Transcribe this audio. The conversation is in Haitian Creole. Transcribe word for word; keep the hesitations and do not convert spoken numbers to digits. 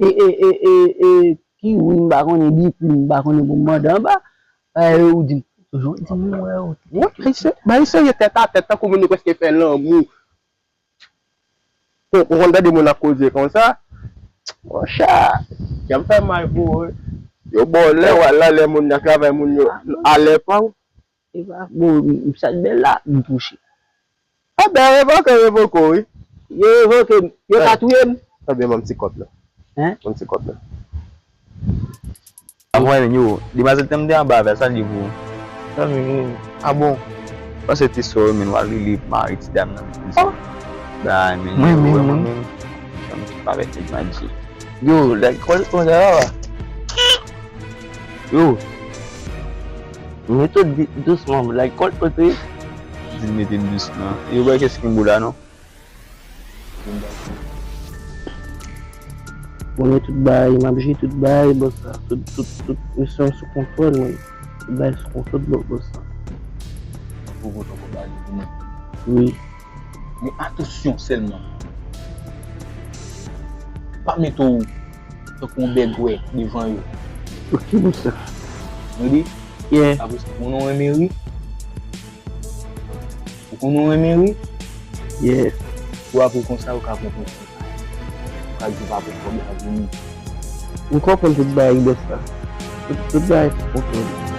E, e, e, e, e, kiwi, m pa konnen, bikwi, m pa konnen pou m mande anba. Bagay yo ou di m. Toujou di m, mwen wè ou. Wi, bay serye, bay serye tèt a tèt, tankou moun yo prèske fè lanmou. Ou, ou konn tande moun ap koze konsa? Monchè, y ap fè mal pou ou, wi. Yo ba w lè, w al la, lè moun nan travay, moun yo alè pa w. E pa, bon, m, m sa k bèl la, m touche. A ben, revoke, revoke w, wi. Yo revoke m, yo ka touye m. Ebyen, ban m ti kòb la. Hein? Ban m ti kòb la. Apre, yo, demwazèl te mande anba avè sa li pou. Zanmi, a bon. Panse ti sò, men w al rele mari ti dam nan. Oh. Bay, men mwen menm, mwen menm. Yon ti pa vèt nèg manje. Yo, like, kòl, kòl, la. Yo. Mete w di-, dousman, like, kòl, kote. Di l mete l dousman. Yo, bay, kès ki m bou la, non? Mwen gen tout bagay, m ap jere tout bagay, bòs la. Tout, tout, tout misyon sou kontwòl, mwen. Tout bagay sou kontwòl, bò-, bòs la. Ou kontan pou bagay pou mwen? Wi. Men atansyon sèlman. Pa mete w tankou yon bègwè devan yo. Ok, bòs la. Ou di? Yeah. Apre sa, ou konnen w renmen ri? Ou konnen w renmen ri? Yeah. Ou apre konsa, ou ka pran pwensip. Ou ka di pa pran pwoblèm pou nou. M konprann tout bagay, bòs la. Tout, tout bagay sou kontwòl.